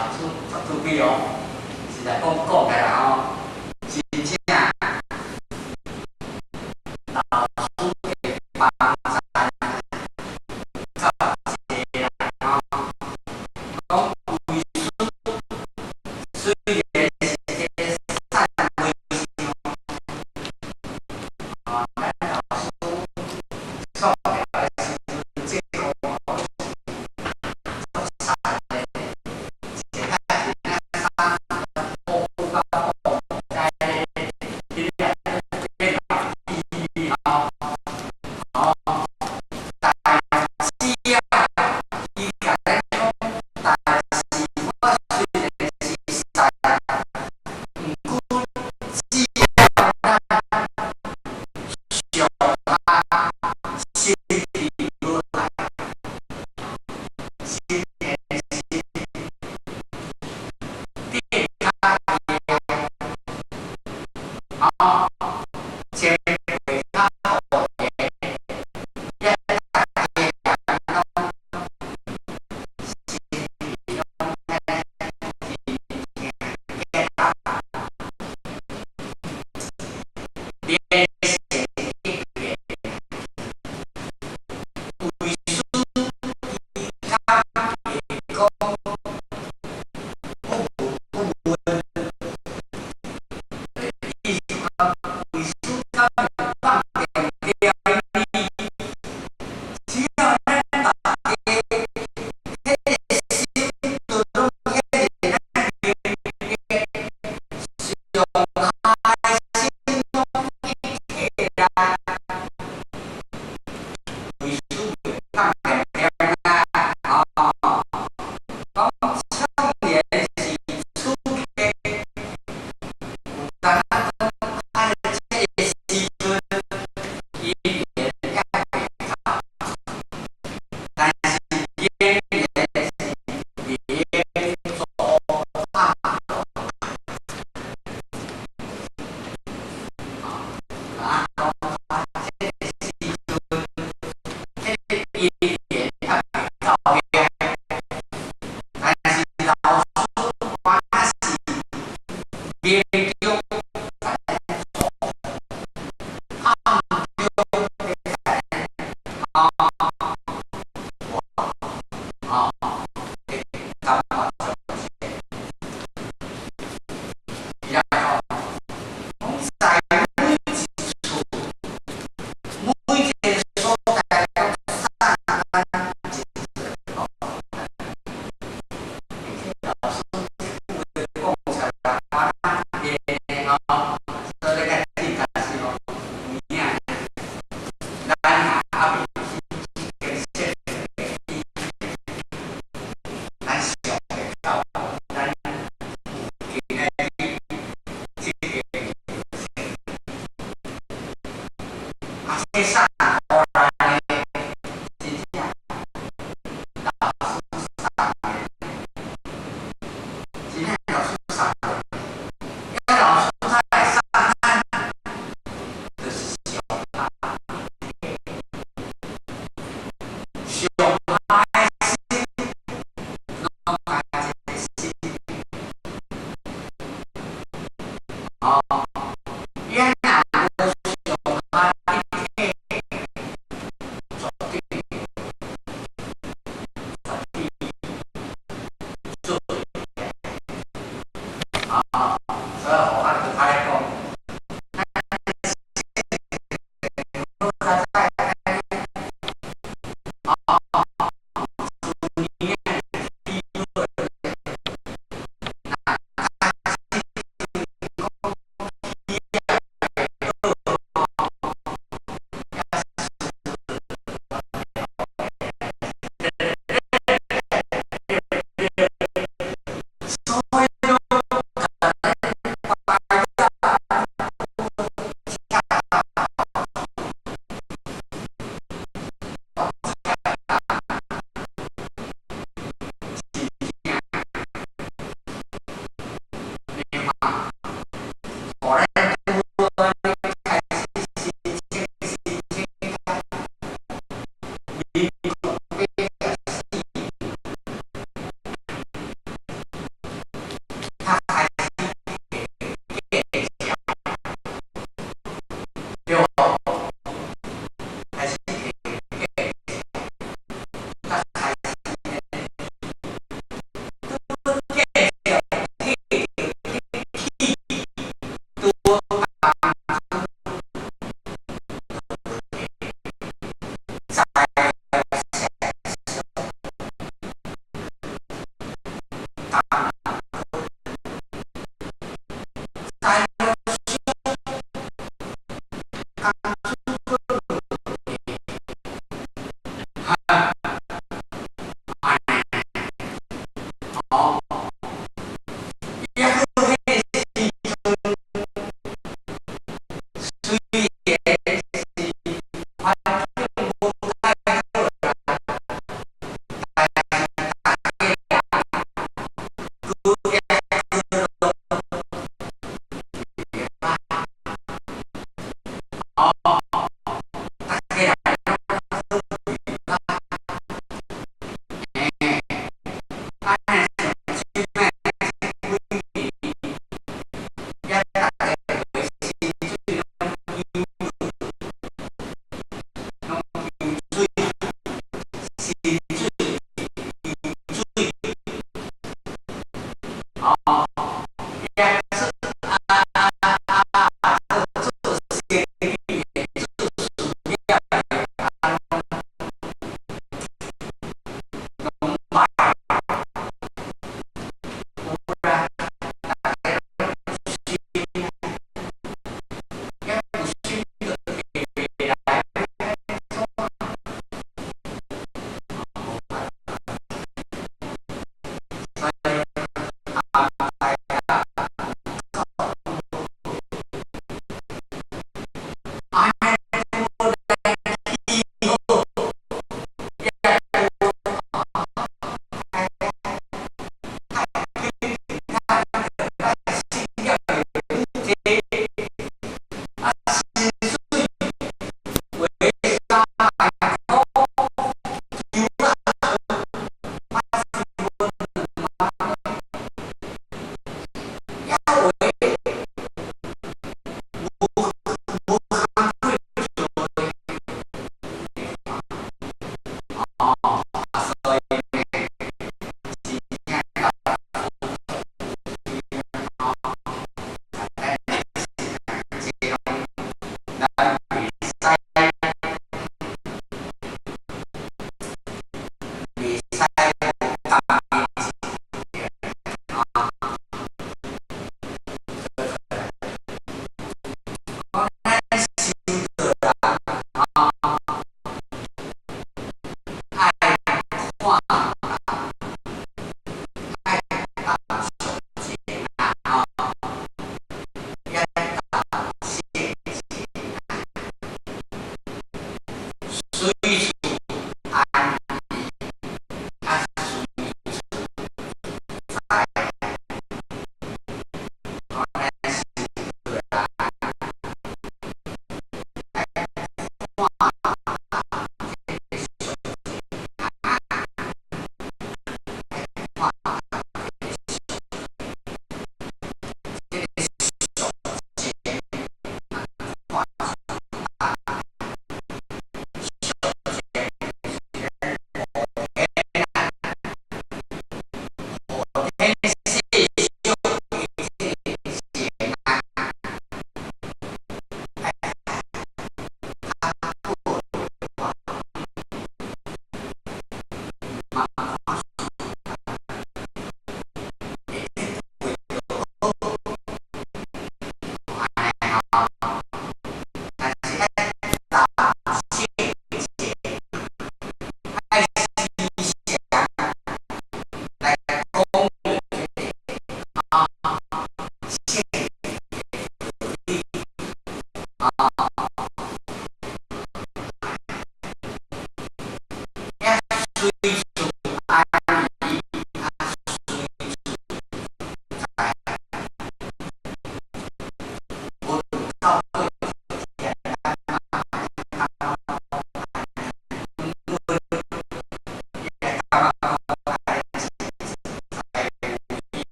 老師足慈悲哦，實在講講起來吼，真正老師的幫贊較濟啦吼。講為師雖然是個散會上，啊，咱老師創業的時陣，這個是足散的，一個較三寶到寶在彼個電腦機吼，哦，但只要伊共咱講，但是我雖然是散，毋過只要咱上下心地無害，心連心，電較厲，哦，前輩較好的，也逐家人攏心地攏真正結合，連成一片。為師伊敢會講不聞不問，意思講為師敢會放定掉你，只要咱大家彼個心就攏遐爾咱明白，上下心攏一體啦。為師袂放定掉啦，哦，講創年是出客，有當講啊，這個時陣姻緣猶未到，但是永遠是連續拍啊，啊，講啊，這個時陣，這個姻緣猶未到遐，但是老師我是明中共咱做，暗中咧共咱啊，啊，感覺上伊來講，講在每一處，每一個所在攏送咱一個老師這句話講出來，我練吼，所以較真確實吼，有影，咱也猶未去這間設備，咱想會到，咱有今仔日這個啊，這送予咱的真正老師送的，真正老師送的，啊，老師才會送咱，就是上下一體，上下的心，攏共一個心。哦，伊若無上下一體，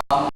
頭毛。